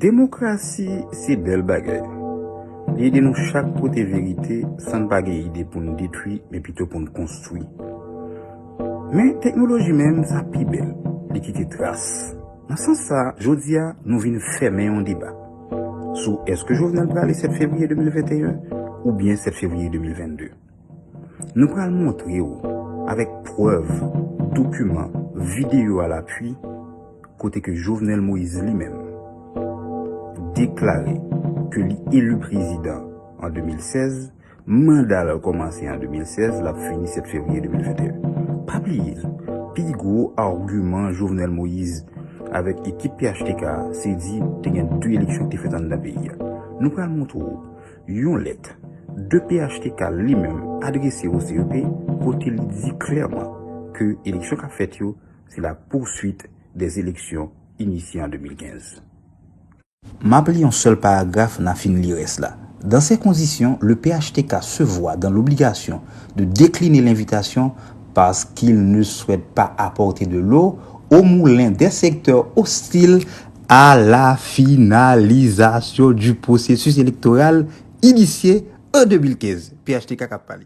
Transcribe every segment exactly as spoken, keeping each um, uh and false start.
Demokrasi se bèl bagay. Li ede nou chak pote verite san n pa gen ide pou n detwi, men pito pou n konstwi. Men teknoloji menm, sa pi bèl, li kite tras. Nan sans sa, jodi a, nou vin fèmen yon deba sou èske Jovenel prale sèt fevriye de mil venteyen oubyen sèt fevriye de mil vennde. Nou pral montre w, avèk prèv, dokiman, videyo alapui, kote ke Jovenel Moïse li menm deklare ke li eli prezidan an de mil sèz, manda l kòmanse an de mil sèz, l ap fini sèt fevriye de mil venteyen. Pa bliye, pi gwo agiman Jovenel Moïse avèk ekip P H T K se di te gen de eleksyon ki te fèt anndan peyi a. Nou pral montre w yon lèt de P H T K li menm adrese o C E P, kote li di klèman ke eleksyon k ap fèt yo, se la poursuite des élections initiées en de mil kenz. M ap li yon sèl paragraf, n a fin li rès la. Dans ces conditions, le P H T K se voit dans l'obligation de décliner l'invitation parce qu'il ne souhaite pas apporter de l'eau au moulin des secteurs hostiles à la finalisation du processus électoral initié en de mil kenz. P H T K k ap pale.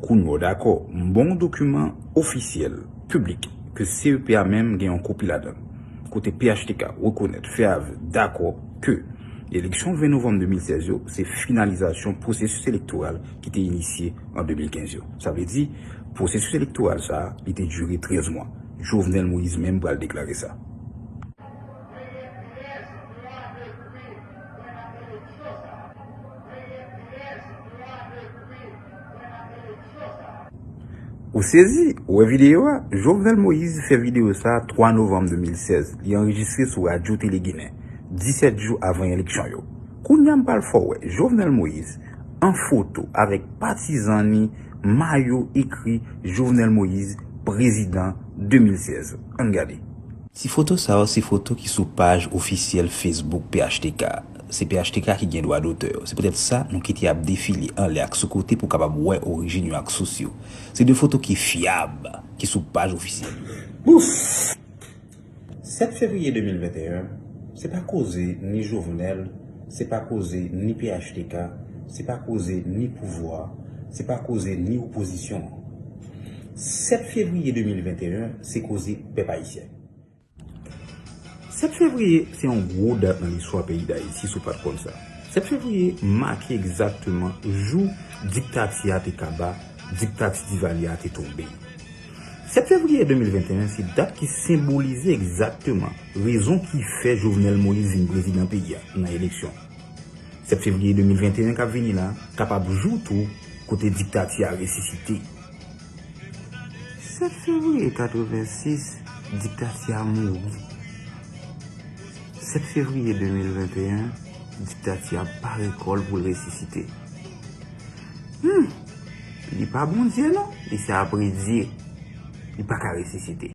Kounye w dakò, m ba w yon dokiman ofisyèl, piblik, ke C E P a menm gen yon kopi ladan l, kote P H T K rekonèt, fè avè, dakò ke eleksyon ven novanm de mil sèz yo se finalizasyon pwosesis elektoral ki te inisye an de mil kenz yo. Sa vle di, pwosesis elektoral sa a, li te dire trèz mwa. Jovenel Moïse menm pral deklare sa. Ou sezi, ou wè videyo a? Jovenel Moïse fè videyo sa a twa novanm de mil sèz. Li anrejistre sou Radyo Tele Ginen, disèt jou avan eleksyon yo. Kounye a m pral fè w wè Jovenel Moïse an foto avèk patizan ni mayo ekri Jovenel Moïse, prezidan de mil sèz. Ann gade. Ti foto sa yo se foto ki sou paj ofisyèl Facebook P H T K. Se P H T K ki gen dwa dotè yo. Se poutèt sa, nou kite y ap defile anlè ak sou kote pou w kapab wè orijin yo ak sous yo. Se de foto ki fyab, ki sou paj ofisyèl yo. Bouf! Sèt fevriye de mil venteyen, se pa koze ni Jovenel, se pa koze ni P H T K, se pa koze ni pouvwa, se pa koze ni opozisyon an. Sèt fevriye de mil venteyen, se koze pèp ayisyen. Sèt fevriye se yon gwo dat nan listwa peyi Dayiti, si w pa t konn sa. Sèt fevriye make egzakteman jou diktati a te kaba, diktati Divalye a te tonbe. Sèt fevriye de mil venteyen se dat ki senbolize egzakteman rezon ki fè Jovenel Moïse vin prezidan peyi a nan eleksyon. Sèt fevriye de mil venteyen k ap vini la kapab jou tou kote diktati a resisite. Sèt fevriye katrevensis, diktati a mouri. Sèt fevriye de mil venteyen, diktati a pare kò l pou l resisite. Hmm, li pa Bondye non, li se apre Dye. Li pa ka resisite.